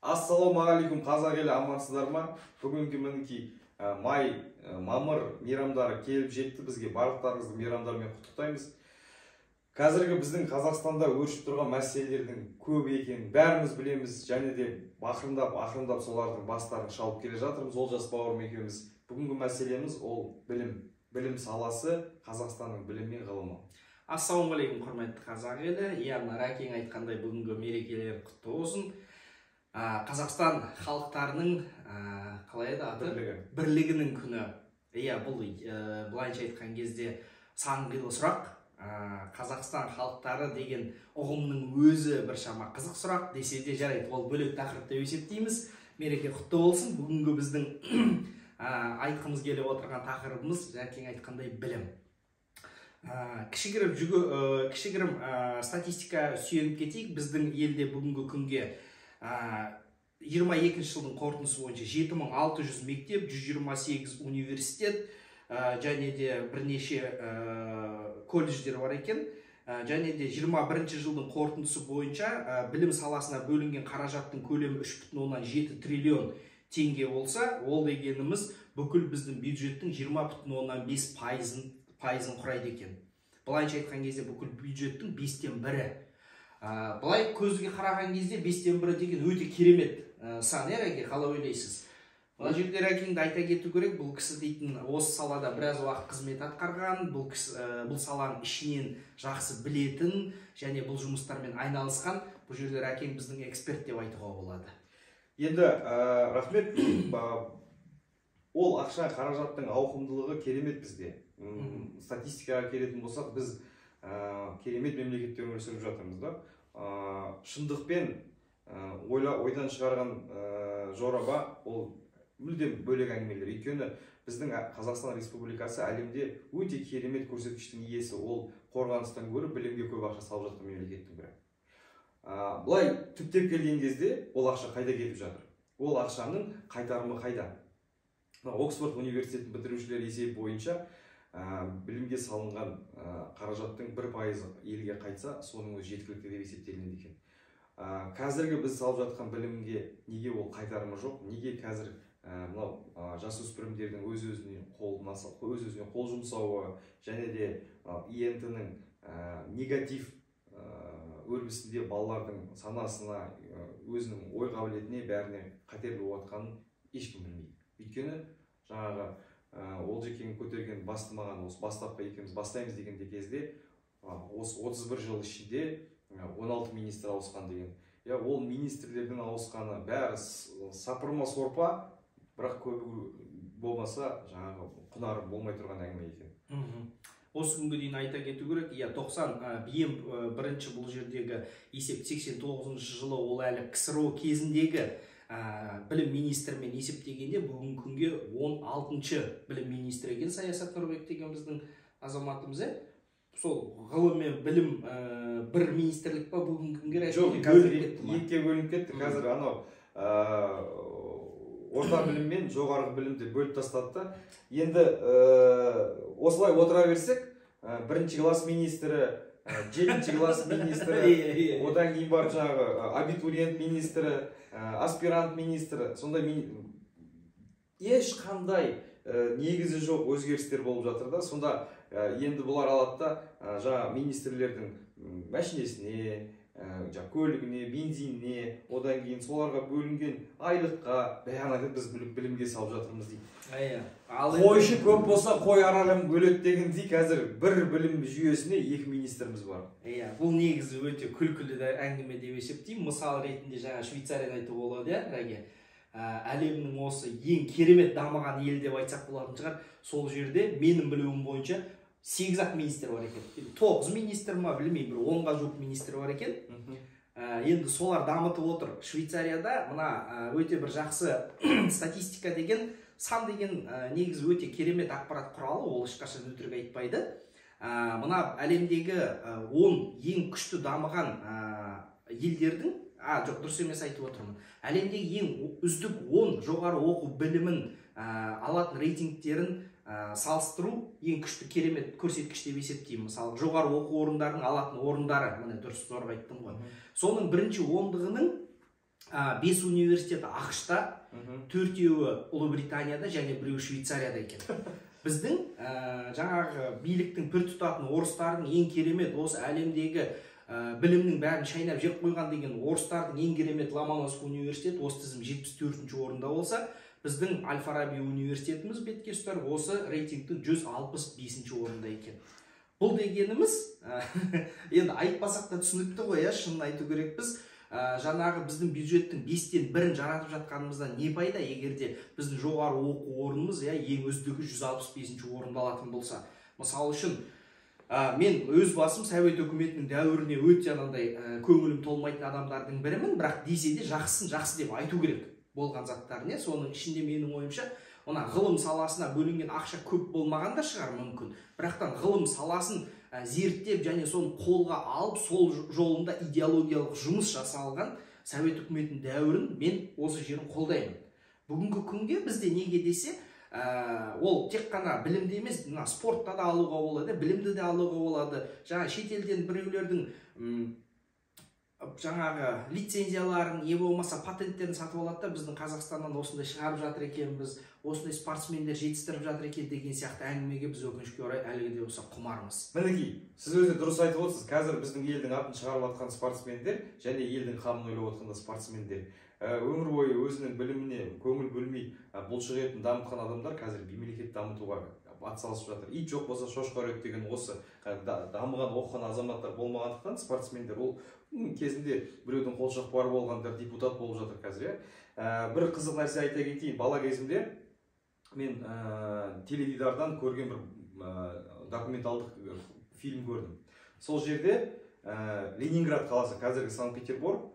Ассалаумағалейкум, қазақ елі, амансыздар ма? Бүгінгі мінекей май, мамыр мейрамдары келіп жетті бізге. Барлықтарыңызды мейрамдармен құттықтаймыз. Қазіргі біздің Қазақстанда өршіп тұрған мәселелердің көп екенін бәріміз білеміз, және де ақырындап ақырындап солардың бастарын шалып келе жатырмыз. Олжас бауырым екеуміз. Бүгінгі мәселеміз ол білім, білім саласы, Қазақстанның білімі мен ғылымы. Ассалаумағалейкум, құрметті қазақ елі. Иә, мына Рәкең айтқандай, бүгінгі мерекелер құтты болсын. Қазақстан халықтарының қалай еді аты? Бірлігі. Бірлігінің күні. Иә, бұл былайынша айтқан кезде сан қилы сұрақ. Қазақстан халықтары деген ұғымның өзі біршама қызық сұрақ десе де жарайды, ол бөлек тақырып деп есептейміз. Мереке құтты болсын. Бүгінгі біздің айтқымыз келіп отырған тақырыбымыз, Жәкең айтқандай, білім. Кішігірім статистика сүйеніп кетейік. Біздің елде бүгінгі күнге 22 жылдың қорытындысы бойынша 7600 мектеп, 128 университет және де бірнеше колледждер бар екен. Және де 21 жылдың қорытындысы бойынша білім саласына бөлінген қаражаттың көлемі 3,7 триллион теңге болса, ол дегеніміз бүкіл біздің бюджеттің 20,5 пайызын құрайды екен. Былайынша айтқан кезде, бүкіл бюджеттің бестен бірі. Былай көзге қараған кезде бестен бірі деген өте керемет сан, иә, Рәке, қалай ойлайсыз? Мына жерде Рәкеңді айта кету керек, бұл кісі дейтін осы салада біраз уақыт қызмет атқарған, бұл кісі бұл саланың ішінен жақсы білетін және бұл жұмыстармен айналысқан. Бұл жерде Рәкең біздің эксперт деп айтуға болады. Енді рахмет. Ол ақша қаражаттың ауқымдылығы керемет бізде. Статистикаға келетін болсақ, біз керемет мемлекетте өмір сүріп жатырмыз да. Шындықпен ойдан шығарған жораба ол мүлдем бөлек әңгімелер. Өйткені біздің Қазақстан Республикасы әлемде өте керемет көрсеткіштің иесі. Ол қорғаныстан гөрі білімге көп ақша салып жатқан мемлекеттің бірі. Былай түптеп келген кезде, ол ақша қайда кетіп жатыр, ол ақшаның қайтарымы қайда? Мына Оксфорд университетін бітірушілер есебі бойынша, білімге салынған қаражаттың 1%-ы елге қайтса, соның өзі жеткілікті деп есептелінеді екен. Қазіргі біз салып жатқан білімге неге ол қайтарымы жоқ? Неге қазір мынау жасөспірімдердің өз өзіне қол жұмсауы және де ИНТ-ның негатив өрбісінде балалардың санасына, өзінің ой қабілетіне, бәріне қатерлі болып жатқанын ешкім білмейді. Өйткені жаңағы Олжекең көтерген басты, маған осы бастапқы екеуміз бастаймыз дегенде кезде, осы 31 жыл ішінде 16 министр ауысқан деген. Иә, ол министрлердің ауысқаны бәрі сапырма сорпа, бірақ көбі болмаса жаңағы құнары болмай тұрған әңгіме екен. Осы күнге дейін айта кету керек, иә, 90 ең бірінші бұл жердегі есеп 89 жылы, ол әлі КСРО кезіндегі білім министрімен есептегенде, бүгінгі күнге 16-шы білім министрі екен Саясат Нұрбек деген біздің азаматымыз, иә. Сол ғылым мен білім бір министрлік па бүгінгі күнге? Жоқ, қазір қазір кетті ма? Екіге бөлініп кетті. Қазір анау орта білім мен жоғарғы білімді бөліп тастады да. Енді осылай отыра берсек, бірінші класс министрі, жетінші класс министрі, Иә, иә. одан кейін барып жаңағы абитуриент министрі, аспирант министрі, сондай ешқандай негізі жоқ өзгерістер болып жатыр да. Сонда енді бұлар алады да, жаңағы министрлердің мәшинесіне, жаңағы көлігіне, бензиніне, одан кейін соларға бөлінген айлыққа, бәрін айтады, біз білімге салып жатырмыз дейді. Иә, ал енді- Қойшы көп болса, қой аралым өледі дегендей, қазір бір білім жүйесіне екі министріміз бар. Иә, бұл негізі өте күлкілі де әңгіме деп есептеймін. Мысал ретінде жаңа Швейцарияны айтуға болады, иә, Рәке. Әлемнің осы ең керемет дамыған елі деп айтсақ болатын шығар. Сол жерде менің білуім бойынша сегіз ақ министр бар екен. Или тоғыз министр ма, білмеймін, бір 10-ға жуық министр бар екен. Енді солар дамытып отыр. Швейцарияда мына өте бір жақсы статистика деген, сан деген, негізі өте керемет ақпарат құралы, ол ешқашан өтірік айтпайды. Мына әлемдегі 10 ең күшті дамыған елдердің, жоқ, дұрыс емес айтып отырмын, әлемдегі ең үздік 10 жоғары оқу білімін алатын рейтингтерін салыстыру ең күшті керемет көрсеткіш деп есептеймін. Мысалы, жоғары оқу орындарының алатын орындары, міне, дұрыс, зорға айттым ғой. Соның бірінші ондығының 5 университет АҚШ-та, 4-еуі Ұлыбританияда және біреуі Швейцарияда екен. Біздің жаңағы биліктің пір тұтатын орыстардың ең керемет осы әлемдегі білімнің бәрін шайнап жеп қойған деген орыстардың ең керемет Ломоносов университеті осы тізім 74-ші орында болса, біздің Әл-Фараби университетіміз бетке ұстар осы рейтингтің 165-ші орында екен. Бұл дегеніміз, енді айтпасақ та түсінікті ғой, шынын айту керек, біз жаңағы біздің бюджеттің 1/5-ін жаратып жатқанымыздан не пайда, егер де біздің жоғары оқу орнымыз ең үздігі 165-ші орында алатын болса. Мысалы үшін, мен өз басым Совет үкіметінің дәуіріне өте анандай көңілім толмайтын адамдардың бірімін, бірақ десе де жақсысын жақсы деп айту керек болған заттарын. Соның ішінде менің ойымша, мына ғылым саласына бөлінген ақша көп болмаған да шығар мүмкін, бірақтан ғылым саласын зерттеп және соны қолға алып, сол жолында идеологиялық жұмыс жасалған Совет үкіметінің дәуірін мен осы жерін қолдаймын. Бүгінгі күнге бізде неге десе, ол тек қана білімді емес, мына спортта да алуға болады, білімді де алуға болады. Жаңа шетелден біреулердің жаңағы лицензияларын, не болмаса патенттерін сатып алады да, біздің Қазақстаннан осындай шығарып жатыр екенбіз, осындай спортсмендер жетістіріп жатыр екен деген сияқты әңгімеге біз өкінішке орай әлі де болса құмармыз. Мінекей, сіз өзі дұрыс айтып отырсыз. Қазір біздің елдің атын шығарып жатқан спортсмендер және елдің қамын ойлап отырған спортсмендер, өмір бойы өзінің біліміне көңіл бөлмей, бұлшық етін дамытқан адамдар қазір мемлекет дамытуға атсалысып жатыр. Ит жоқ болса шошқа үреді деген осы дамыған, оқыған азаматтар болмағандықтан спортсмендер ол кезінде біреудің қолшоқпары болғандар депутат болып жатыр қазір. Бір қызық нәрсе айта кетейін. Бала кезімде мен теледидардан көрген бір документалдық фильм көрдім. Сол жерде Ленинград қаласы, қазіргі Санкт-Петербург,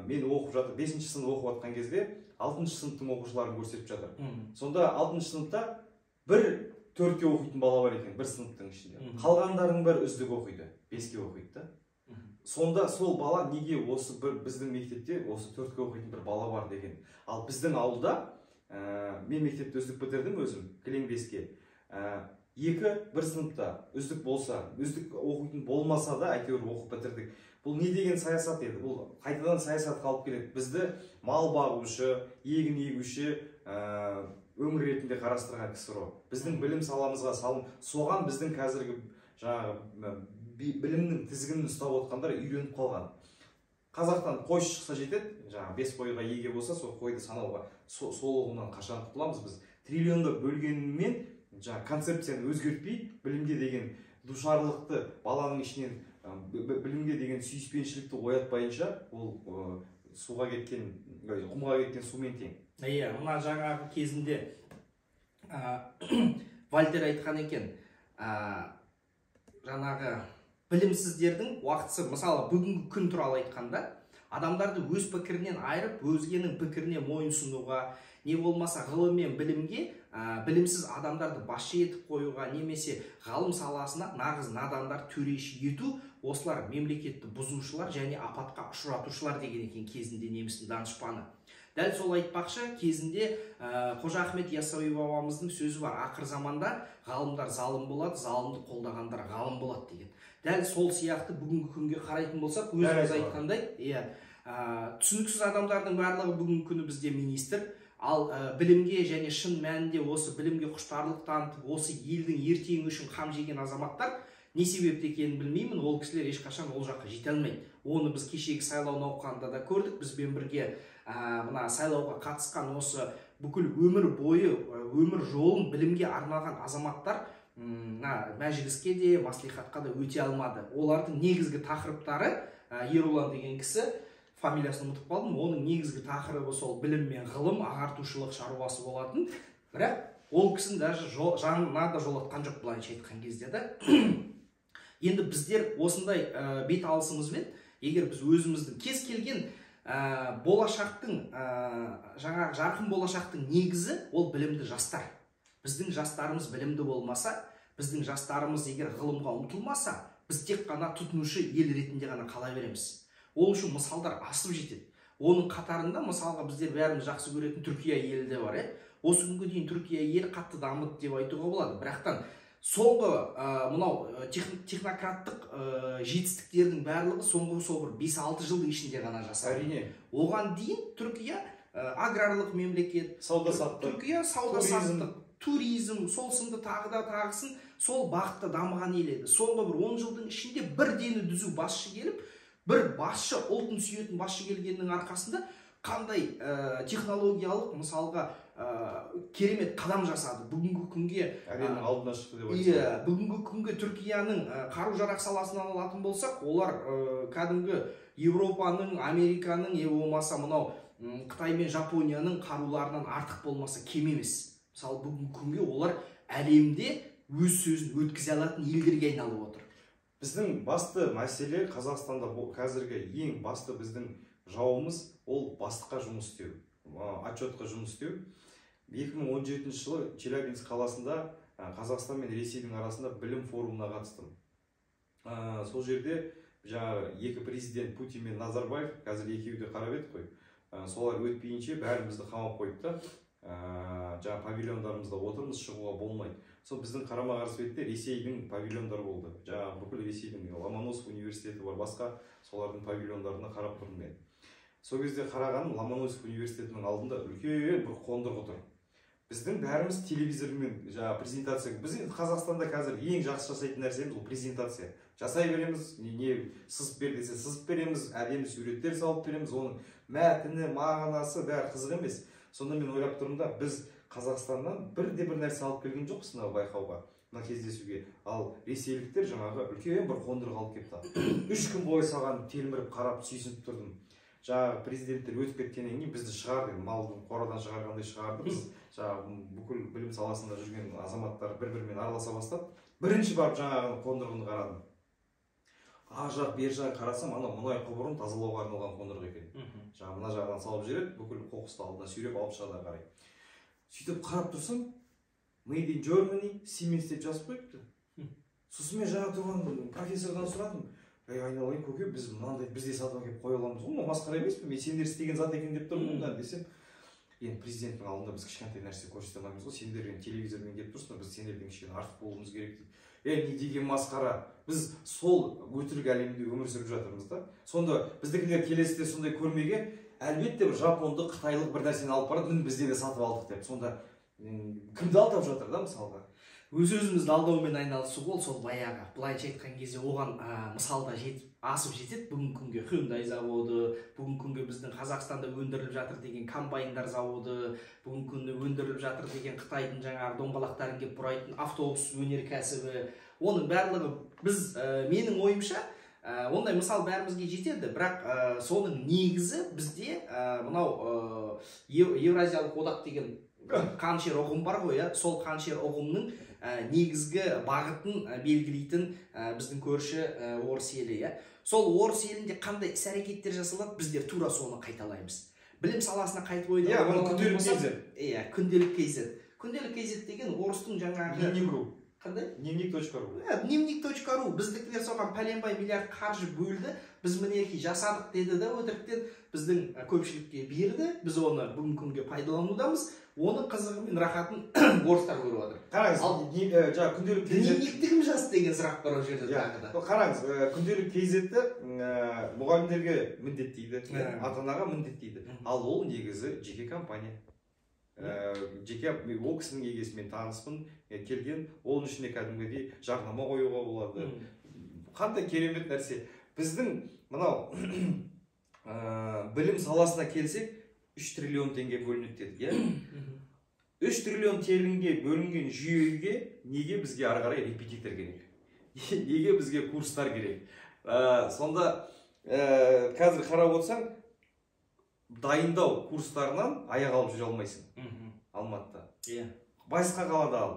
мен оқып жатыр, 5-ші сынып оқып жатқан кезде 6-шы сыныптың оқушыларын көрсетіп жатыр. Сонда 6-шы сыныпта бір 4-ке оқитын бала бар екен, бір сыныптың ішінде. Қалғандарының бәрі үздік оқиды, 5-ке оқиды да. Сонда сол бала неге осы бір біздің мектепте осы 4-ке оқитын бір бала бар деген. Ал біздің ауылда, мен мектепті үздік бітірдім өзім, кілең 5-ке. 2 бір сыныпта үздік болса, үздік оқитын болмаса да әйтеуір оқып бітірдік. Бұл не деген саясат еді? Бұл қайтадан саясатқа алып келеді. Бізді мал бағушы, егін егуші өңір ретінде қарастырған КСРО. Біздің білім саламызға салым, соған біздің қазіргі жаңағы білімнің тізгінін ұстап отқандар үйреніп қалған. Қазақтан қой шықса жетеді, жаңағы 5 қойға еге болса, сол қойды санауға, сол ұғымнан қашан құтыламыз біз? Триллиондап бөлгенмен жаңағы концепцияны өзгертпей, білімге деген душарлықты баланың ішінен, білімге деген сүйіспеншілікті оятпайынша, ол суға кеткен, құмға кеткен сумен тең. Иә, мына жаңағы кезінде Вольтер айтқан екен, жаңағы білімсіздердің уақытысы, мысалы бүгінгі күн туралы айтқанда, адамдарды өз пікірінен айырып, өзгенің пікіріне мойынсұнуға, не болмаса ғылым мен білімге білімсіз адамдарды басшы етіп қоюға, немесе ғалым саласына нағыз надандар төреші ету, осылар мемлекетті бұзушылар және апатқа ұшыратушылар деген екен кезінде немістің данышпаны. Дәл сол айтпақшы, кезінде Қожа Ахмет Яссауи бабамыздың сөзі бар, ақыр заманда ғалымдар залым болады, залымды қолдағандар ғалым болады деген. Дәл сол сияқты бүгінгі күнге қарайтын болсақ, өзіміз айтқандай, түсініксіз адамдардың барлығы бүгінгі күні бізде министр, ал білімге және шын мәнінде осы білімге құштарлық танытып, осы елдің ертеңі үшін қам жеген азаматтар не себепті екенін білмеймін, ол кісілер ешқашан ол жаққа жете алмайды. Оны біз кешегі сайлау науқанында да көрдік, бізбен бірге мына сайлауға қатысқан осы бүкіл өмір бойы, өмір жолын білімге арнаған азаматтар мына мәжіліске де, маслихатқа да өте алмады. Олардың негізгі тақырыптары, Ерұлан деген кісі, фамилиясын ұмытып қалдым, оның негізгі тақырыбы сол білім мен ғылым, ағартушылық шаруасы болатын. Бірақ ол кісінің даже жанына да жолатқан жоқ, былайынша айтқан кезде да. Енді біздер осындай бет алысымызбен, егер біз өзіміздің кез келген болашақтың, жаңағы жарқын болашақтың негізі ол білімді жастар. Біздің жастарымыз білімді болмаса, біздің жастарымыз егер ғылымға ұмтылмаса, біз тек қана тұтынушы ел ретінде ғана қала береміз. Ол үшін мысалдар асып жетеді. Оның қатарында мысалға біздер бәріміз жақсы көретін Түркия елі де бар, Осы күнге дейін Түркия елі қатты дамыды деп айтуға болады. Бірақтан Соңғы мынау технократтық жетістіктердің барлығы соңғы сол бір 5-6 жылдың ішінде ғана жасалды. Әрине. Оған дейін Түркия аграрлық мемлекет, сауда саттық, Түркия сауда саттық, туризм, сол сынды тағы да тағысын сол бағытта дамыған ел еді. Соңғы бір 10 жылдың ішінде бір дені түзу басшы келіп, бір басшы, ұлтын сүйетін басшы келгеннің арқасында қандай технологиялық мысалға керемет қадам жасады. Бүгінгі күнге әлемнің алдына шықты деп айтсам. Иә, бүгінгі күнге Түркияның қару-жарақ саласынан алатын болсақ, олар кәдімгі Европаның, Американың, е болмаса мынау Қытай мен Жапонияның қаруларынан артық болмаса кем емес. Мысалы, бүгінгі күнге олар әлемде өз сөзін өткізе алатын елдерге айналып отыр. Біздің басты мәселе Қазақстанда қазіргі ең басты біздің жауымыз ол бастыққа жұмыс істеу, отчетқа жұмыс істеу. 2017 жылы Челябинск қаласында Қазақстан мен Ресейдің арасында білім форумына қатыстым. Сол жерде жаңағы екі президент Путин мен Назарбаев, қазір екеуі де қарап едік қой, солар өтпейінше бәрімізді қамап қойды да, жаңа павильондарымызда отырмыз, шығуға болмайды. Сол біздің қарама-қарсы бетте Ресейдің павильондары болды. Жаңағы бүкіл Ресейдің Ломоносов университеті бар, басқа солардың павильондарына қарап тұрдым мен. Сол кезде қарағаным, Ломоносов университетінің алдында үлкен бір қондырғы тұр. Біздің бәріміз телевизормен жаңа презентация. Біз енді Қазақстанда қазір ең жақсы жасайтын нәрсеміз ол презентация. Жасай береміз, не сызып бер десе сызып береміз, әдемі суреттер салып береміз, оның мәтіні, мағынасы бәрі қызық емес. Сонда мен ойлап тұрмын да, біз Қазақстаннан бірде бір нәрсе алып келген жоқпыз мына байқауға, мына кездесуге. Ал ресейліктер жаңағы үлкен бір қондырғы алып келіпті. 3 күн бойы саған телміріп қарап сүйсініп тұрдым. Жаңағы президенттер өтіп кеткеннен кейін бізді шығарды, малдың қорадан шығарғандай шығарды. Біз жаңағы бүкіл білім саласында жүрген азаматтар бір-бірімен араласа бастады. Бірінші барып жаңағы қондырғыны қарадым. Ар жақ бер жақ қарасам, ана мұнай құбырын тазалауға арналған қондырғы екен. Жаңағы мына жағынан салып жібереді, бүкіл қоқысты алдына сүйреп алып шығады қарай. Сөйтіп қарап тұрсам, Made in Germany, Siemens деп жазып қойыпты. Сосын мен жаңа тұрған профессордан сұрадым. Ей, айналайын көке, біз мынандай біз де сатып әкеліп қоя аламыз ғой, масқара емес пе? Мен сендер істеген зат екен деп тұрмын мына десем, енді президенттің алдында біз кішкентай нәрсе көрсете алмаймыз ғой, сендер енді телевизормен келіп тұрсыңдар, біз сендерден кішкене артық болуымыз керек дейді. Не деген масқара, біз сол өтірік әлемде өмір сүріп жатырмыз да. Сонда біздікілер келесіде сондай көрмеге әлбетте бір жапондық, қытайлық бір нәрсені алып барады, міне бізде де сатып алдық деп. Сонда кімді алдап жатыр да мысалға? Өз өзімізді алдаумен айналысу ол сол баяғы. Былайша айтқан кезде оған мысалда асып жетеді. Бүгінгі күнге Hyundai заводы, бүгінгі күнге біздің Қазақстанда өндіріліп жатыр деген комбайндар заводы, бүгінгі күнде өндіріліп жатыр деген Қытайдың жаңағы доңғалақтарын кеп бұрайтын автобус өнеркәсібі. Оның барлығы біз, менің ойымша, ондай мысал бәрімізге жетеді, бірақ соның негізі бізде мынау Еуразиялық одақ деген қаншер ұғым бар ғой, сол қаншер ұғымның негізгі бағытын белгілейтін біздің көрші орыс елі. Сол орыс елінде қандай іс-әрекеттер жасалады, біздер тура соны қайталаймыз. Білім саласына қайтып ойнап, күнделік KZ. Иә, күнделік KZ. Күнделік KZ деген орыстың жаңағы дневник.ру. Қандай? Дневник.ру. Дневник.ру. Біздікілер соған пәленбай миллиард қаржы бөлді, біз мінекей жасадық деді да, өтіріктен біздің көпшілікке берді, біз оны бүгінгі күнге пайдаланудамыз. Оның қызығы мен рахатын орыстар көріп отыр. Қараңыз, жаңа күнделік KZ дневникті кім жазды деген сұрақ бар ол жерде тағы да. Қараңыз, күнделік KZ-ті мұғалімдерге міндеттейді, ата-анаға міндеттейді. Ал ол негізі жеке компания. Жеке ол кісінің егесімен таныспын, келген, оның ішіне кәдімгідей жарнама қоюға болады. Қандай керемет нәрсе. Біздің мынау білім саласына келсек, 3 триллион теңге бөлінеді дедік, иә? 3 триллион теңге бөлінген жүйеге неге бізге ары қарай репетитор керек? Неге бізге курстар керек? Сонда қазір қарап отырсаң, дайындау курстарынан аяқ алып жүре алмайсың Алматыда. Басқа қалада ал.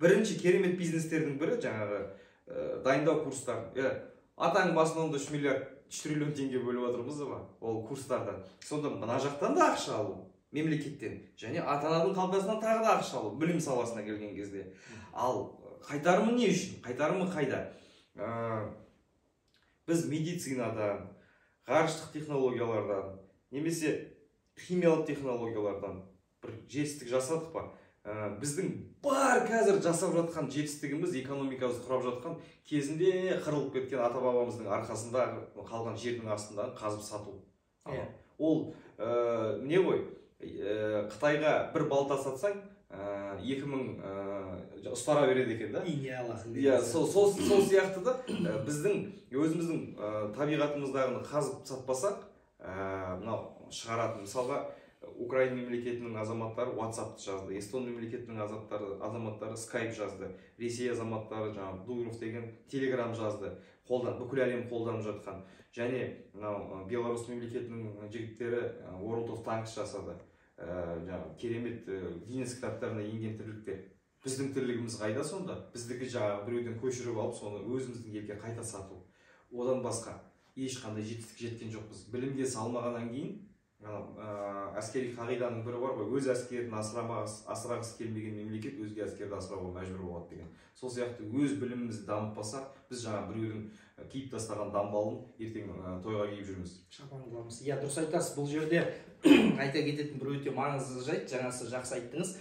Бірінші керемет бизнестердің бірі жаңағы дайындау курстары. Атаң басынан да 3 миллиард, 3 триллион теңге бөліп отырмыз ба ол курстардан. Сонда мына жақтан да ақша алу мемлекеттен және ата-ананың қалтасынан тағы да ақша алу білім саласына келген кезде. Ал қайтарымы не үшін? Қайтарымы қайда? Біз медицинадан, ғарыштық технологиялардан, немесе химиялық технологиялардан бір жетістік жасадық па? Біздің бар қазір жасап жатқан жетістігіміз, экономикамызды құрап жатқан кезінде қырылып кеткен ата бабамыздың арқасында қалған жердің астындағы қазып сату. Ол не ғой, Қытайға бір балта сатсаң, 2000 ұстара береді екен да. Ине аласың. Иә, сол сияқты да, біздің өзіміздің табиғатымыздағыны қазып сатпасақ, мынау шығаратын, мысалға, Украина мемлекетінің азаматтары WhatsApp-ты жазды, Эстон мемлекетінің азаматтары Skype жазды, Ресей азаматтары жаңағы Дуров деген Telegram жазды, бүкіл әлем қолданып жатқан. Және мынау Беларусь мемлекетінің жігіттері World of Tanks жасады. Жаңағы керемет Гиннес кітаптарына енген тірліктер. Біздің тірлігіміз қайда сонда? Біздікі жаңағы біреуден көшіріп алып, соны өзіміздің елге қайта сату. Одан басқа ешқандай жетістік жеткен жоқпыз. Білімге салмағаннан кейін әскери қағиданың бірі бар ғой, өз әскерін асырағысы келмеген мемлекет өзге әскерді асырауға мәжбүр болады деген. Сол сияқты өз білімімізді дамытпасақ, біз жаңа біреудің киіп тастаған дамбалын ертең тойға киіп жүрміз. Шапан қыламыз. Иә, дұрыс айтасыз. Бұл жерде айта кететін бір өте маңызды жайт, жаңасы жақсы айттыңыз.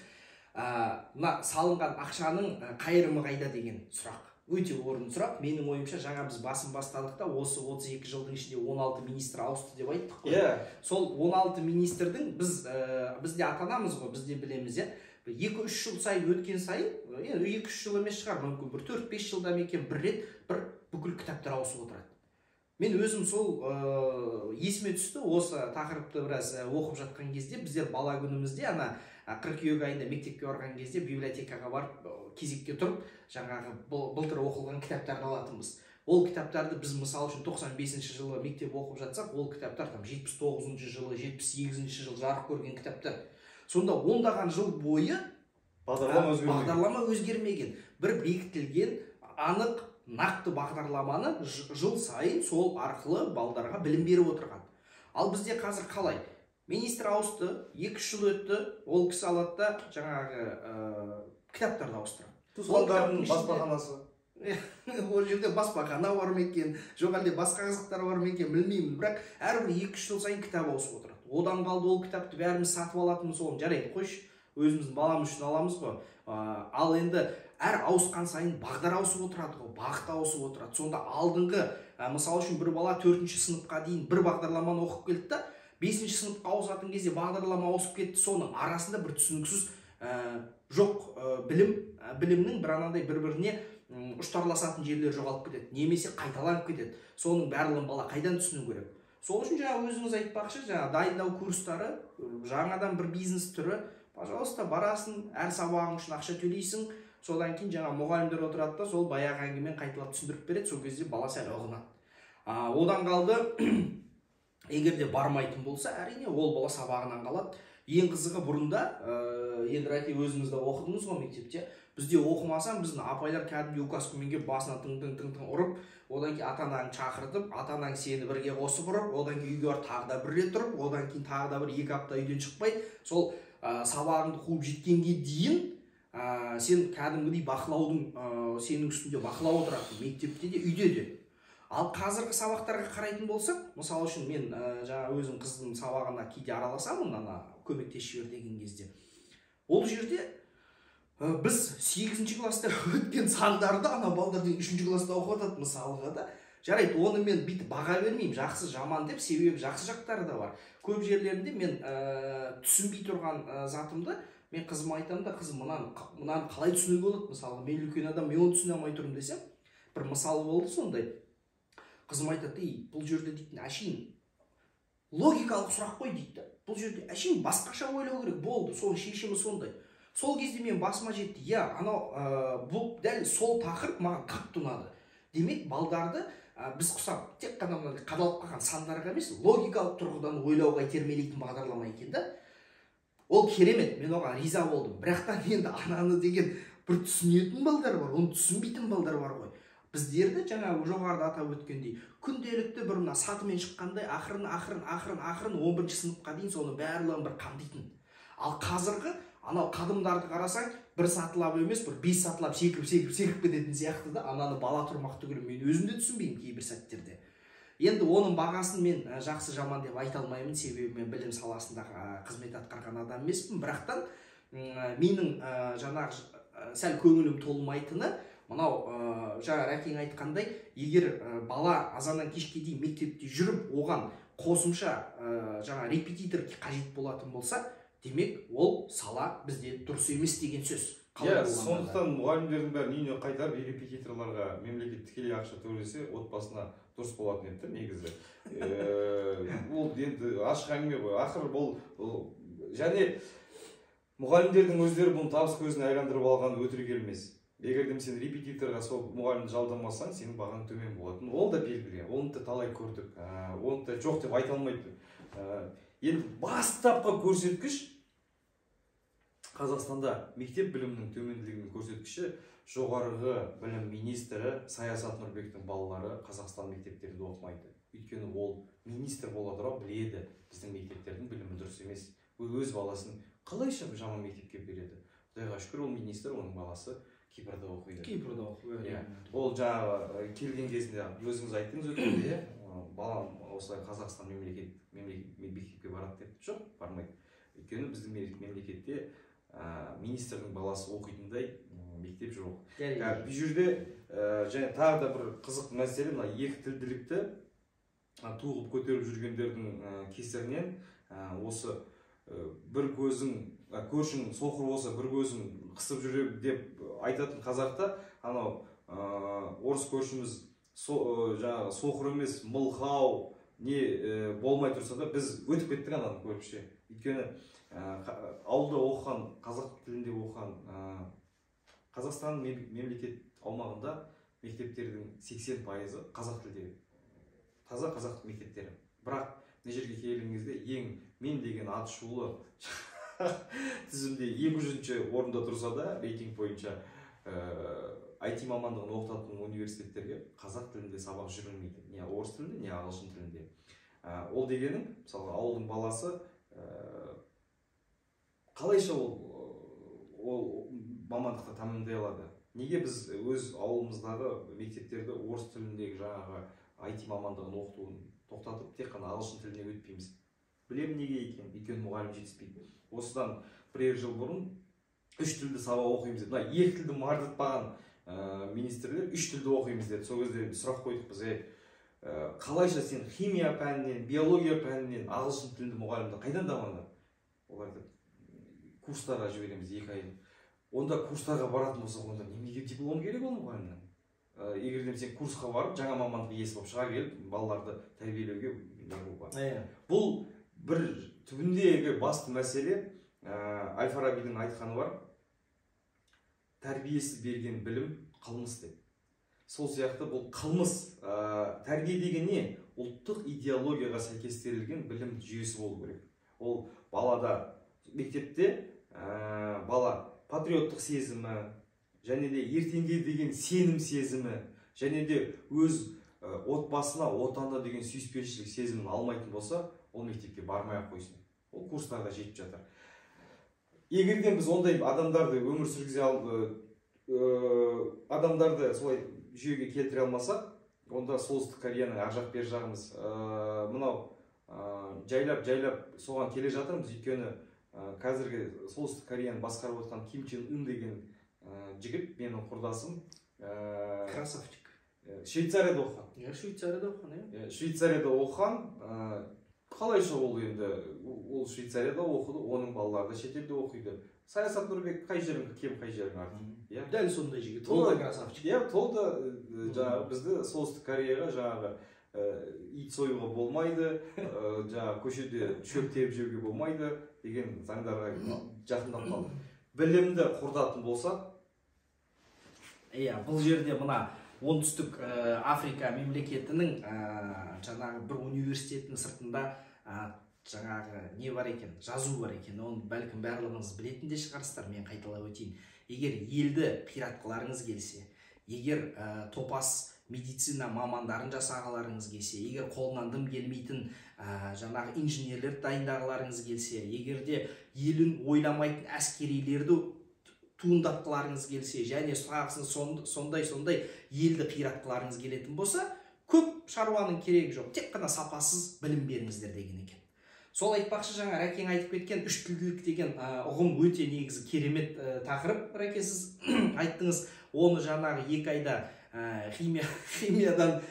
Мына салынған ақшаның қайырымы қайда деген сұрақ. Өте орынды сұрақ. Менің ойымша, жаңа біз басын бастадық та, осы 32 жылдың ішінде 16 министр ауысты деп айттық қой. Сол 16 министрдің біз де ата-анамыз ғой, біз де білеміз, иә. 2-3 жыл сайын өткен сайын, енді 2-3 жыл емес шығар, мүмкін бір 4-5 жылда ма екен, бір рет бір бүкіл кітаптар ауысып отырады. Мен өзім сол есіме түсті, осы тақырыпты біраз оқып жатқан кезде, біздер бала күнімізде ана қыркүйек айында мектепке барған кезде библиотекаға барып кезекке тұрып, жаңағы былтыр оқылған кітаптарды алатынбыз. Ол кітаптарды біз мысал үшін 95 жылы мектеп оқып жатсақ, ол кітаптар там 79 жылы, 78 жылы жарық көрген кітаптар. Сонда ондаған жыл бойы бағдарлама өзгермеген. Бағдарлама өзгермеген. Бір бекітілген анық нақты бағдарламаны жыл сайын сол арқылы балдарға білім беріп отырған. Ал бізде қазір қалай? Министр ауысты, 2-3 жыл өтті, ол кісі алады да жаңағы кітаптарды ауыстырады. Туысқандарының баспаханасы. Ол жерде баспахана бар ма екен, жоқ әлде басқа қызықтар бар ма екен, білмеймін. Бірақ әрбір 2-3 жыл сайын кітап ауысып отырады. Одан қалды ол кітапты бәріміз сатып алатынбыз, оны жарайды, қойшы, өзіміздің баламыз үшін аламыз ғой. Ал енді әр ауысқан сайын бағдар ауысып отырады ғой, бағыт ауысып отырады. Сонда алдыңғы, мысал үшін бір бала 4-ші сыныпқа дейін бір бағдарламаны оқып келді да, 5-ші сыныпқа ауысатын кезде бағдарлама ауысып кетті. Соның арасында бір түсініксіз жоқ білімнің бір анандай бір-біріне ұштарласатын жерлер жоғалып кетеді, немесе қайталанып кетеді. Соның барлығын бала қайдан түсіну керек? Сол үшін жаңа өзіңіз айтпақшы, жаңа дайындау курстары жаңадан бір бизнес түрі. Пожалуйста, барасың, әр сабағың үшін ақша төлейсің. Содан кейін жаңа мұғалімдер отырады да, сол баяғы әңгімені қайталап түсіндіріп береді. Сол кезде бала сәл ұғынады. Одан қалды, егер де бармайтын болса, әрине ол бала сабағынан қалады. Ең қызығы бұрында, енді Рәке өзіңіз де оқыдыңыз ғой мектепте, бізде оқымасаң біздің апайлар кәдімгідей указкамен келіп басына тың-тың-тың-тың ұрып, одан кейін ата-анаңды шақыртып, ата-анаң сені бірге қосып ұрып, одан кейін үйге барып тағы да бір рет ұрып, одан кейін тағы да бір 2 апта үйден шықпай, сол сабағыңды қуып жеткенге дейін сен кәдімгідей бақылаудың, сенің үстінде бақылау отырады мектепте де, үйде де. Ал қазіргі сабақтарға қарайтын болсақ, мысалы үшін мен жаңа өзім қыздың сабағына кейде араласамын, ана көмектесіп жібер деген кезде. Ол жерде біз 8-ші класста өткен сандарды ана балдар деген 3-ші класста оқып жатады мысалға да. Жарайды, оны мен бүйтіп баға бермеймін, жақсы жаман деп, себебі жақсы жақтары да бар. Көп жерлерінде мен түсінбей тұрған затымды мен қызыма айтамын да, қызым, мынаны қалай түсінуге болады, мысалға, мен үлкен адам, мен оны түсіне алмай тұрмын десем, бір мысал болды сондай. Қызым айтады, ей, бұл жерде дейтін әшейін логикалық сұрақ қой дейді да. Бұл жерде әшейін басқаша ойлау керек болды, соның шешімі сондай. Сол кезде мен басыма жетті, иә, анау, бұл дәл сол тақырып маған қатты ұнады. Демек, балдарды біз құсап тек қана мынандай қадалып қалған сандарға емес, логикалық тұрғыдан ойлауға итермелейтін бағдарлама екен да. Ол керемет, мен оған риза болдым. Бірақтан енді ананы деген бір түсінетін балдар бар, оны түсінбейтін балдар бар ғой. Біздерді жаңа жоғарыда атап өткендей, күнделікті бір мына сатымен шыққандай ақырын, ақырын, ақырын, ақырын 11 сыныпқа дейін соны барлығын бір қамтитын. Ал қазіргі анау қадымдарды қарасаң, бір сатылап емес, бір 5 сатылап секіріп, секіріп, секіріп кететін сияқты да, ананы бала тұрмақ түгілі мен өзім де түсінбеймін кейбір сәттерде. Енді оның бағасын мен жақсы жаман деп айта алмаймын, себебі мен білім саласында қызмет атқарған адам емеспін. Бірақтан Менің жаңағы сәл көңілім толмайтыны мынау, жаңа Рәкең айтқандай, егер бала азаннан кешке дейін мектепте жүріп, оған қосымша жаңа репетитор қажет болатын болса, демек ол сала бізде дұрыс емес деген сөз. Иә, сондықтан мұғалімдердің бәрін үйіне қайтарып, репетиторларға мемлекет тікелей ақша төлесе, отбасына дұрыс болатын еді негізі. Ол енді ашық әңгіме ғой. Ақыры бұл және мұғалімдердің өздері бұны табыс көзіне айландырып алған өтірік емес. Егер де сен репетиторға сол мұғалімді жалдамасаң, сенің бағаң төмен болатын. Ол да белгілі, оны да талай көрдік, оны да жоқ деп айта алмайды. Енді бастапқы көрсеткіш Қазақстанда мектеп білімінің төменділігінің көрсеткіші жоғарғы білім министрі Саясат Нұрбектің балалары Қазақстан мектептерінде оқымайды. Өйткені ол министр бола тұра біледі, біздің мектептердің білімі дұрыс емес. Өз баласын қалайша жаман мектепке береді? Құдайға шүкір, ол министр, оның баласы Кипрда оқиды. Кипрда оқиды. Ол жаңағы келген кезінде өзіңіз айттыңыз өткенде, балам осылай Қазақстан мемлекет мектепке барады деп. Жоқ, бармайды. Өйткені біздің мемлекетте министрдің баласы оқитындай мектеп жоқ. Бұл жерде және тағы да бір қызық мәселе, мына екі тілділікті туғып көтеріп жүргендердің кесірінен осы бір көзің, көршің соқыр болса бір көзің қысып жүр деп айтатын қазақта, анау орыс көршіміз жаңағы соқыр емес, мылқау не болмай тұрса да біз өтіп кеттік ананы көріп ше. Өйткені ауылда оқыған, қазақ тілінде оқыған, Қазақстан мемлекет аумағында мектептердің 80% қазақ тілде, таза қазақ мектептері. Бірақ мына жерге келген кезде ең мен деген аты шулы тізімде 200-ші орында тұрса да рейтинг бойынша IT мамандығын оқытатын университеттерге қазақ тілінде сабақ жүрілмейді. Не орыс тілінде, не ағылшын тілінде. Ол дегенің, мысалы, ауылдың баласы қалайша ол мамандықты тәмамдай алады? Неге біз өз ауылымыздағы мектептерді орыс тіліндегі жаңағы IT мамандығын оқытуын тоқтатып, тек қана ағылшын тіліне өтпейміз? Білемін неге екен, өйткені мұғалім жетіспейді. Осыдан бірер жыл бұрын үш тілді сабақ оқимыз деді. Мына екі тілді мардытпаған министрлер үш тілді оқимыз деді. Сол кезде сұрақ қойдық біз, қалайша сен химия пәнінен, биология пәнінен ағылшын тілді мұғалімді қайдан табаңдар? Оларды курстарға жібереміз 2 ай. Онда курстарға баратын болсақ, онда неменеге диплом керек ол мұғалімнің? Егер де сен курсқа барып, жаңа мамандық иесі болып шыға келіп, балаларды тәрбиелеуге бар. Бұл бір түбіндегі басты мәселе, Әл-Фарабидің айтқаны бар, тәрбиесіз берген білім қылмыс деп. Сол сияқты бұл қылмыс. Тәрбие деген не? Ұлттық идеологияға сәйкестірілген білім жүйесі болу керек. Ол балада мектепте бала патриоттық сезімі, және де ертеңге деген сенім сезімі, және де өз отбасына, отанына деген сүйіспеншілік сезімін алмайтын болса, ол мектепке бармай-ақ қойсын. Ол курстарға жетіп жатыр. Егер де біз ондай адамдарды өмір сүргізе адамдарды солай жүйеге келтіре алмасақ, онда Солтүстік Кореяның ар жақ бер жағымыз, мынау жайлап-жайлап соған келе жатырмыз. Өйткені қазіргі Солтүстік Кореяны басқарып отқан Ким Чен Ын деген жігіт, менің құрдасым, красавчик. Швейцарияда оқыған. Иә, Швейцарияда оқыған, иә. Швейцарияда оқыған. Қалайша ол енді, ол Швейцарияда оқыды, оның балалары да шетелде оқиды. Саясат Нұрбек қай жерің кем, қай жерің артық. Иә. Дәл сондай жігіт, ол да красавчик. Иә, ол да жаңағы бізді Солтүстік Кореяға жаңағы ит союға болмайды, жаңағы көшеде шөп теріп жеуге болмайды деген заңдарға жақындап қалды. Білімді құртатын болса, иә, бұл жерде мына Оңтүстік Африка мемлекетінің жаңағы бір университетінің сыртында жаңағы не бар екен, жазу бар екен. Оны бәлкім барлығыңыз білетін де шығарсыздар, мен қайталап өтейін. Егер елді қиратқыларыңыз келсе, егер топас медицина мамандарын жасағыларыңыз келсе, егер қолынан дым келмейтін жаңағы инженерлер дайындағыларыңыз келсе, егер де елін ойламайтын әскерилерді туындатқыларыңыз келсе, және тағысын сондай елді қиратқыларыңыз келетін болса, көп шаруаның керегі жоқ, тек қана сапасыз білім беріңіздер деген екен. Сол айтпақшы, жаңа Рәкең айтып кеткен үш тілділік деген ұғым өте негізі керемет тақырып. Рәке, сіз айттыңыз, оны жаңағы 2 айда химиядан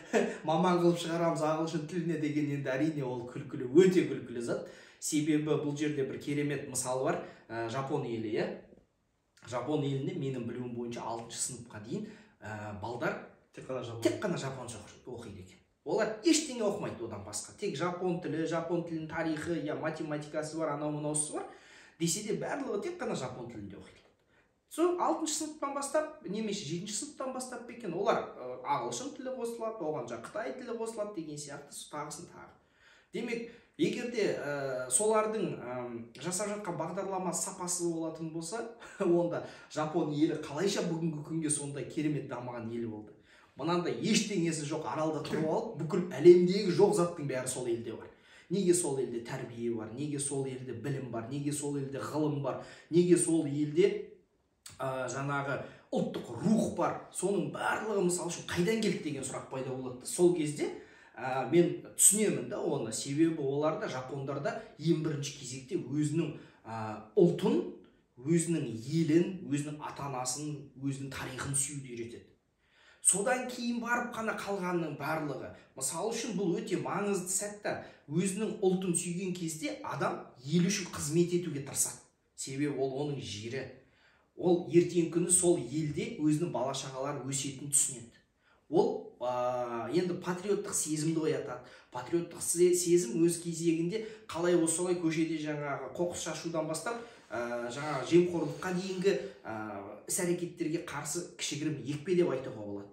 маман қылып шығарамыз ағылшын тіліне деген, енді әрине ол күлкілі, өте күлкілі зат. Себебі бұл жерде бір керемет мысал бар. Жапон елі, иә. Жапон елінде менің білуім бойынша 6 сыныпқа дейін балдар тек қана жапонша оқиды екен. Олар ештеңе оқымайды одан басқа. Тек жапон тілі, жапон тілінің тарихы, я математикасы бар, анау мынаусы бар. Десе де барлығы тек қана жапон тілінде оқиды. Сол 6 сыныптан бастап, немесе 7 сыныптан бастап екен, олар ағылшын тілі қосылады, оған жаңа қытай тілі қосылады деген сияқты тағысын тағы. Демек, егер де солардың жасап жатқан бағдарламасы сапасыз болатын болса, онда жапон елі қалайша бүгінгі күнге сондай керемет дамыған ел болды? Мынандай ештеңесі жоқ аралда тұрып алып, бүкіл әлемдегі жоқ заттың бәрі сол елде бар. Неге сол елде тәрбие бар, неге сол елде білім бар, неге сол елде ғылым бар, неге сол елде жаңағы ұлттық рух бар? Соның барлығы мысал үшін қайдан келді деген сұрақ пайда болады. Сол кезде мен түсінемін да оны, себебі оларда, жапондарда ең бірінші кезекте өзінің ұлтын, өзінің елін, өзінің ата-анасын, өзінің тарихын сүюді үйретеді. Содан кейін барып қана қалғанның барлығы. Мысалы үшін бұл өте маңызды сәтті. Өзінің ұлтын сүйген кезде адам ел үшін қызмет етуге тырысады. Себебі ол оның жері. Ол ертеңгі күні сол елде өзінің бала-шағалары өсетінін түсінеді. Ол енді патриоттық сезімді оятады. Патриоттық сезім өз кезегінде қалай осылай көшеде жаңағы қоқыс шашудан бастап жаңағы жемқорлыққа дейінгі іс-әрекеттерге қарсы кішігірім екпе деп айтуға болады.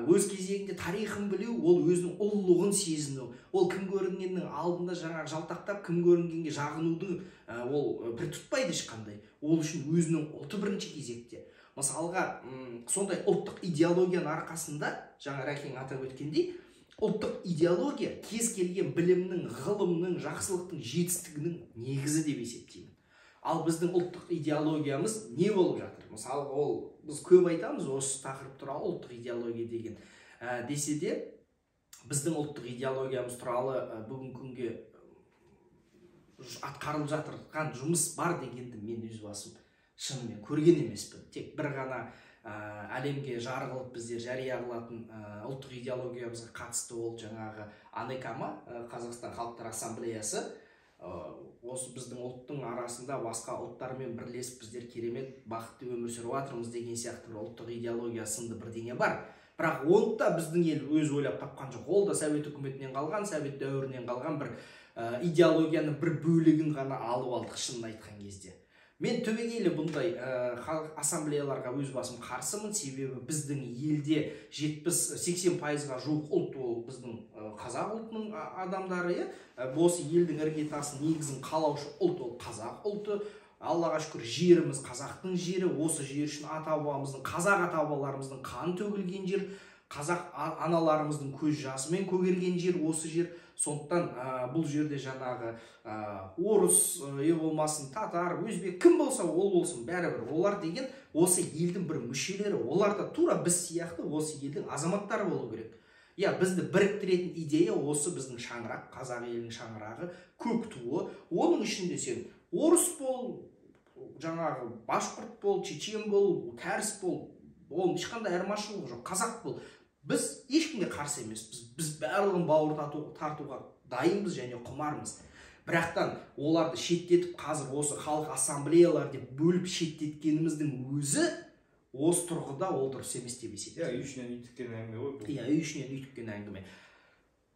Өз кезегінде тарихын білу, ол өзінің ұлылығын сезіну, ол кім көрінгеннің алдында жаңағы жалтақтап, кім көрінгенге жағынудың ол бір тұтпайды ешқандай. Ол үшін өзінің ұлты бірінші кезекте. Мысалға, сондай ұлттық идеологияның арқасында, жаңа Рәкең атап өткендей, ұлттық идеология кез келген білімнің, ғылымның, жақсылықтың, жетістігінің негізі деп есептеймін. Ал біздің ұлттық идеологиямыз не болып жатыр? Мысалы, ол біз көп айтамыз осы тақырып туралы, ұлттық идеология деген. Десе де, біздің ұлттық идеологиямыз туралы бүгінгі күнге атқарылып жатырған жұмыс бар дегенді мен өз басым шынымен көрген емеспін. Тек бір ғана әлемге жарғылып біздер жария қылатын ұлттық идеологиямызға қатысты ол жаңағы АНК ма, Қазақстан Халықтар Ассамблеясы, осы біздің ұлттың арасында басқа ұлттармен бірлесіп біздер керемет бақытты өмір сүріп жатырмыз деген сияқты бір ұлттық идеология сынды бірдеңе бар. Бірақ оны да біздің ел өз ойлап тапқан жоқ. Ол да Совет үкіметінен қалған, Совет дәуірінен қалған бір идеологияның бір бөлігін ғана алып алдық шынын айтқан кезде. Мен түбегейлі бұндай халық ассамблеяларға өз басым қарсымын, себебі біздің елде 70-80%-ға жуық ұлт ол біздің қазақ ұлтының адамдары, осы елдің іргетасын, негізін қалаушы ұлт ол қазақ ұлты. Аллаға шүкір, жеріміз қазақтың жері, осы жер үшін ата-бабамыздың, қазақ ата-бабаларымыздың қан төгілген жер, қазақ аналарымыздың көз жасымен көгерген жер осы жер. Сондықтан бұл жерде жаңағы орыс болмасын, татар, өзбек, кім болса ол болсын, бәрібір олар деген осы елдің бір мүшелері, олар да тура біз сияқты осы елдің азаматтары болу керек. Я, бізді біріктіретін идея осы біздің шаңырақ, қазақ елінің шаңырағы, көк туы. Оның ішінде сен орыс бол, жаңағы башқұрт бол, чечен бол, кәріс бол, оның ешқандай айырмашылығы жоқ, қазақ бол. Біз ешкімге қарсы емеспіз, біз барлығын бауыр тартуға дайынбыз және құмармыз. Бірақтан оларды шеттетіп, қазір осы халық ассамблеялар деп бөліп шеттеткеніміздің өзі осы тұрғыда ол дұрыс емес деп есептеймін. Иә, үй ішінен үй тіккен әңгіме ғой бұл. Иә, үй ішінен үй тіккен әңгіме.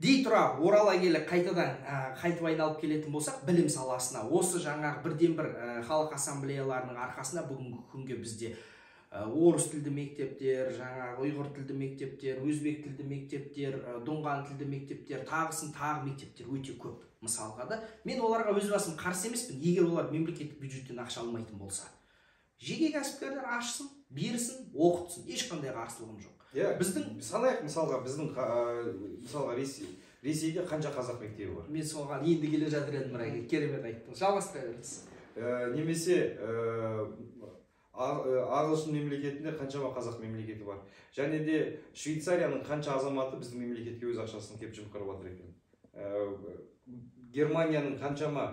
Дей тұра, орала келе қайтадан қайтып айналып келетін болсақ, білім саласына, осы жаңағы бірден-бір халық ассамблеяларының арқасында бүгінгі күнге бізде орыс тілді мектептер, жаңағы ұйғыр тілді мектептер, өзбек тілді мектептер, дұңған тілді мектептер, тағысын тағы мектептер өте көп мысалға да. Мен оларға өз басым қарсы емеспін, егер олар мемлекеттік бюджеттен ақша алмайтын болса. Жеке кәсіпкерлер ашсын, берсін, оқытсын, ешқандай қарсылығым жоқ. Иә, біздің санайық мысалға, біздің мысалға Ресейде қанша қазақ мектебі бар? Мен соған енді келе жатыр едім, Рәке, керемет айттың. Жалғастыра беріңіз. Немесе ағылшын мемлекетінде қаншама қазақ мемлекеті бар. Және де Швейцарияның қанша азаматы біздің мемлекетке өз ақшасын кеп жымқырып жатыр екен. Германияның қаншама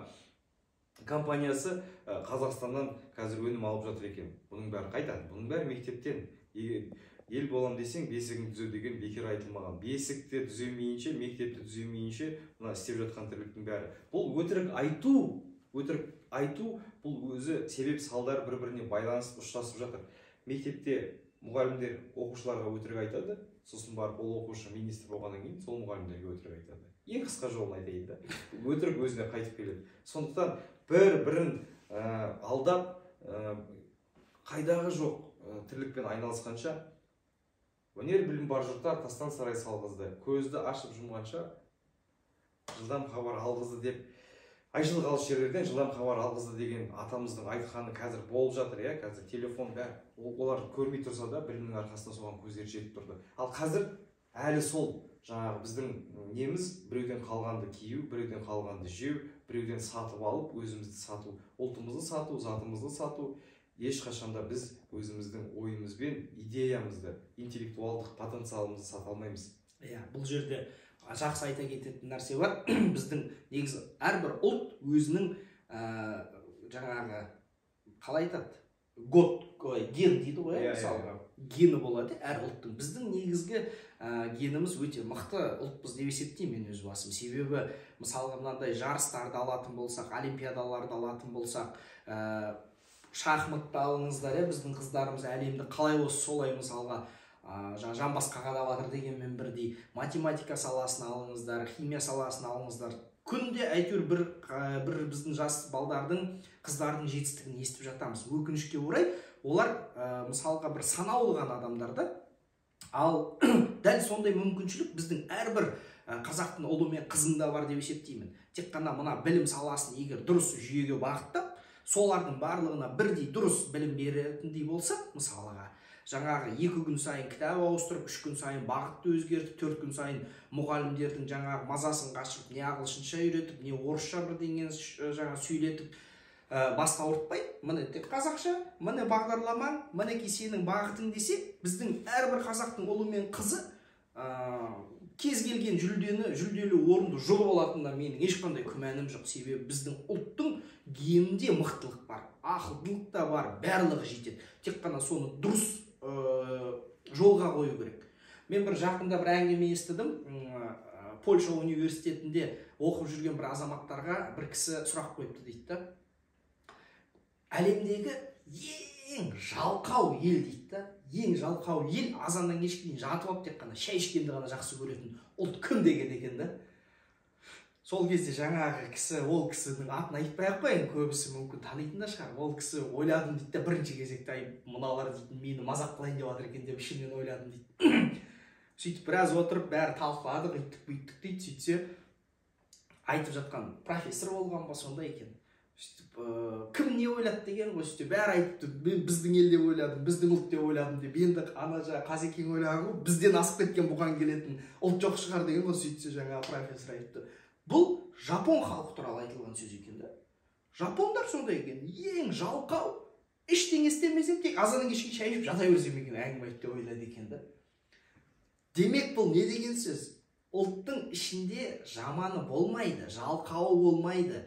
компаниясы Қазақстаннан қазір өнім алып жатыр екен. Бұның бәрі қайдан? Бұның бәрі мектептен. Ел болам десең, бесігіңді түзе деген бекер айтылмаған. Бесікті түземейінше, мектепті түземейінше мына істеп жатқан тірліктің бәрі. Бұл өтірік айту, өтірік айту, бұл өзі себеп салдар бір-біріне байланысып ұштасып жатыр. Мектепте мұғалімдер оқушыларға өтірік айтады, сосын барып ол оқушы министр болғаннан кейін сол мұғалімдерге өтірік айтады. Ең қысқа жолын айтайын да, өтірік өзіне қайтып келеді. Сондықтан бір-бірін алдап, қайдағы жоқ тірлікпен айналысқанша, өнер білім бар жұрттар тастан сарай салғызды, көзді ашып жұмғанша жылдам хабар алғызды деп, айшылық алыс жерлерден жылдам хабар алғызды деген атамыздың айтқаны қазір болып жатыр, иә, қазір телефон бәрі, олар көрмей тұрса да білімнің арқасында соған көздері жетіп тұрды. Ал қазір әлі сол жаңағы біздің неміз біреуден қалғанды кию, біреуден қалғанды жеу, біреуден сатып алып өзімізді сату, ұлтымызды сату, затымызды сату. Ешқашанда біз өзіміздің ойымызбен идеямызды, интеллектуалдық потенциалымызды сата алмаймыз. Иә, бұл жерде жақсы айта кететін нәрсе бар. Біздің негізі әрбір ұлт өзінің жаңағы қалай айтады, ген дейді ғой, мысалға, гені болады әр ұлттың. Біздің негізгі геніміз өте мықты ұлтпыз деп есептеймін мен өз басым. Себебі мысалға мынандай жарыстарды алатын болсақ, олимпиадаларды алатын болсақ, шахматты алыңыздар, біздің қыздарымыз әлемді қалай болса солай мысалға жамбасқа қадап жатыр дегенмен бірдей. Математика саласын алыңыздар, химия саласын алыңыздар. Күнде әйтеуір бір біздің жас балдардың, қыздардың жетістігін естіп жатамыз. Өкінішке орай, олар мысалға бір санаулы ғана адамдар да. Ал дәл сондай мүмкіншілік біздің әрбір қазақтың ұлы мен қызында бар деп есептеймін. Тек қана мына білім саласын егер дұрыс жүйеге бағыттап, солардың барлығына бірдей дұрыс білім беретіндей болса, мысалға, жаңағы 2 күн сайын кітап ауыстырып, 3 күн сайын бағытты өзгертіп, 4 күн сайын мұғалімдердің жаңағы мазасын қашырып, не ағылшынша үйретіп, не орысша бірдеңені жаңа сөйлетіп, басты ауыртпай, міне тек қазақша, міне бағдарламаң, мінекей сенің бағытың десе, біздің әрбір қазақтың ұлы мен қызы кез келген жүлделі орынды жұлып алатынына менің ешқандай күмәнім жоқ. Себебі біздің ұлттың генінде мықтылық бар, ақылдылық та бар, барлығы жетеді. Тек қана соны дұрыс жолға қою керек. Мен бір жақында бір әңгіме естідім. Польша университетінде оқып жүрген бір азаматтарға бір кісі сұрақ қойыпты дейді да. Әлемдегі ең жалқау ел дейді да, ең жалқау ел азаннан кешке дейін жатып алып тек қана шай ішкенді ғана жақсы көретін ұлт кім деген екен да. Сол кезде жаңағы кісі, ол кісінің атын айтпай ақ қояйын, көбісі мүмкін танитын да шығар. Ол кісі ойладым дейді да, бірінші кезекте ай мыналар дейтін мені мазақ қылайын деп жатыр екен деп ішімнен ойладым дейді. Сөйтіп біраз отырып бәрі талқыладық, үйттік бүйттік дейді. Сөйтсе айтып жатқан профессор болған ба сондай екен. Сөйтіп кім не ойлады деген ғой, сөйтіп бәрі айтыпты, мен біздің ел деп ойладым, біздің ұлт деп ойладым деп. Енді ана жаңа Қазекең ойлаған ғой, бізден асып кеткен бұған келетін ұлт жоқ шығар деген ғой. Сөйтсе жаңа профессор айтыпты, бұл жапон халқы туралы айтылған сөз екен да. Жапондар сондай екен, ең жалқау, ештеңе істемесем тек азаннан кешке шай ішіп жата берсем екен әңгіме айт деп ойлады екен да. Демек бұл не деген сөз? Ұлттың ішінде жаманы болмайды, жалқауы болмайды,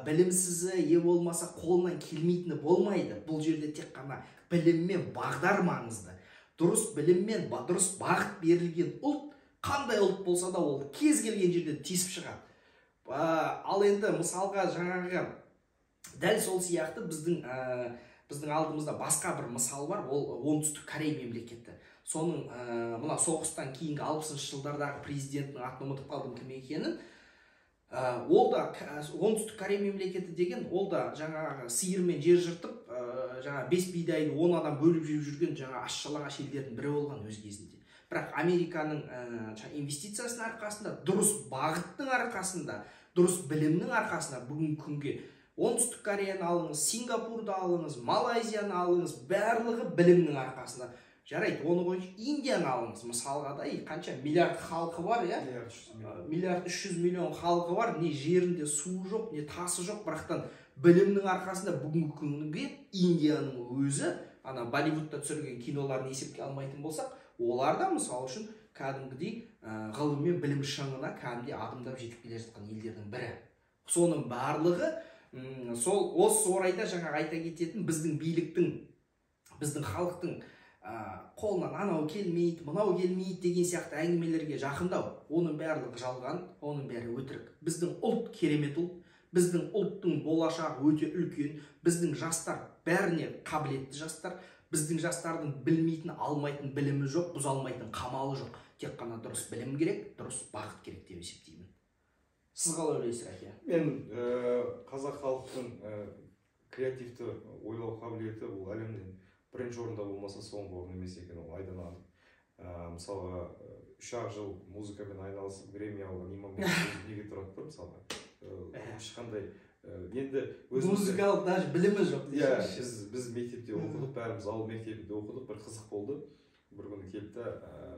білімсізі е болмаса қолынан келмейтіні болмайды. Бұл жерде тек қана білім мен бағдар маңызды. Дұрыс білім мен дұрыс бағыт берілген ұлт қандай ұлт болса да ол кез келген жерде тесіп шығады. Ал енді мысалға жаңағы дәл сол сияқты біздің алдымызда басқа бір мысал бар, ол Оңтүстік Корея мемлекеті. Соның мына соғыстан кейінгі 60-шы жылдардағы президентінің атын ұмытып қалдым кім екенін. Ол да Оңтүстік Корея мемлекеті деген, ол да жаңағы сиырмен жер жыртып, жаңа 5 бидайды 10 адам бөліп жеп жүрген жаңа аш жалаңаш елдердің бірі болған өз кезінде. Бірақ Американың инвестициясының арқасында, дұрыс бағыттың арқасында, дұрыс білімнің арқасында бүгінгі күнге Оңтүстік Кореяны алыңыз, Сингапурды алыңыз, Малайзияны алыңыз, барлығы білімнің арқасында. Жарайды, оны қойыңыз, Индияны алыңыз. Мысалға да, қанша миллиард халқы бар, иә? 1 300 миллион халқы бар, не жерінде суы жоқ, не тасы жоқ, бірақтан білімнің арқасында бүгінгі күнге Индияның өзі, ана Болливудта түсірген киноларын есепке алмайтын болсақ, олар да мысал үшін кәдімгідей ғылым мен білім шыңына кәдімгідей адымдап жетіп келе жатқан елдердің бірі. Соның барлығы сол осы орайда жаңа айта кететін, біздің биліктің, біздің халықтың қолынан анау келмейді, мынау келмейді деген сияқты әңгімелерге жақындау, оның барлығы жалған, оның бәрі өтірік. Біздің ұлт керемет ұлт, біздің ұлттың болашағы өте үлкен, біздің жастар бәріне қабілетті жастар, біздің жастардың білмейтін, алмайтын білімі жоқ, бұза алмайтын қамалы жоқ. Тек қана дұрыс білім керек, дұрыс бағыт керек деп есептеймін. Сіз қалай ойлайсыз, Рәке? Мен қазақ халықтың креативті ойлау қабілеті бұл әлемнен бірінші орында болмаса, соңғы орын емес екен, ол айдан анық. Мысалға, 3-ақ жыл музыкамен айналысып, Грэмми алған Иманмен неге тұрады да, мысалға. Ешқандай енді музыкалық даже білімі жоқ. Иә, біз мектепте оқыдық, бәріміз ауыл мектебінде оқыдық. Бір қызық болды. Бір күні келді да,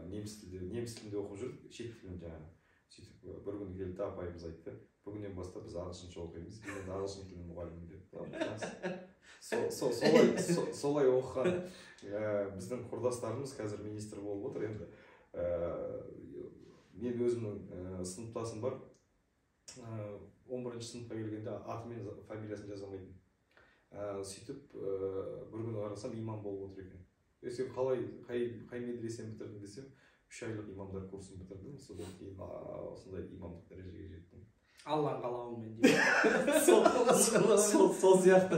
неміс тілінде оқып жүрдік, шет тілін жаңағы. Сөйтіп бір күні келді да, апайымыз айтты: «Бүгіннен бастап біз ағылшынша оқимыз, мен енді ағылшын тілінің мұғалімімін», – деп. Солай оқыған біздің құрдастарымыз қазір министр болып отыр енді. Мен өзімнің сыныптасым бар, 11-сыныпқа келгенде аты мен фамилиясын жаза алмайтын. Сөйтіп бір күні қарасам, имам болып отыр екен. «Е, сен қалай, қай медресені бітірдің?» – десем, «3 айлық имамдар курсын бітірдім, содан кейін осындай имамдық дәрежеге жеттім». Алланың қалауымен. Сол сияқты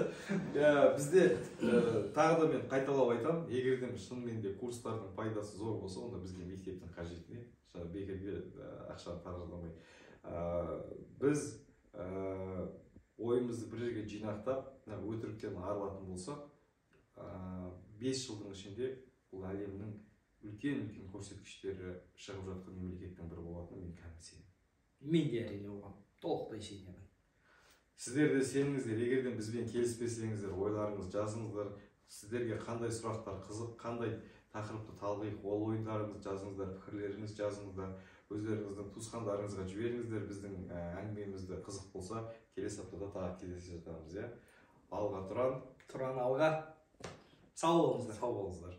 бізде тағы да мен қайталап айтамын: егер де шынымен де курстардың пайдасы зор болса, онда бізге мектептің қажеті не? Бекерге ақшаны қаржыламай, біз ойымызды бір жерге жинақтап, мына өтіріктен арылатын болсақ, 5 жылдың ішінде бұл әлемнің үлкен үлкен көрсеткіштері шығып жатқан мемлекеттің бірі болатынына мен кәміл сенемін. Мен де, әрине, оған толықтай сенемін. Сіздер де сеніңіздер. Егер де бізбен келіспесеңіздер, ойларыңызды жазыңыздар. Сіздерге қандай сұрақтар қызық, қандай тақырыпты талқылайық, ол ойларыңызды жазыңыздар, пікірлеріңізді жазыңыздар, өздеріңіздің туысқандарыңызға жіберіңіздер біздің әңгімемізді. Қызық болса, келесі аптада тағы кездесе жатармыз. Иә, алға, Тұран! Тұран, алға! Сау болыңыздар! Сау болыңыздар!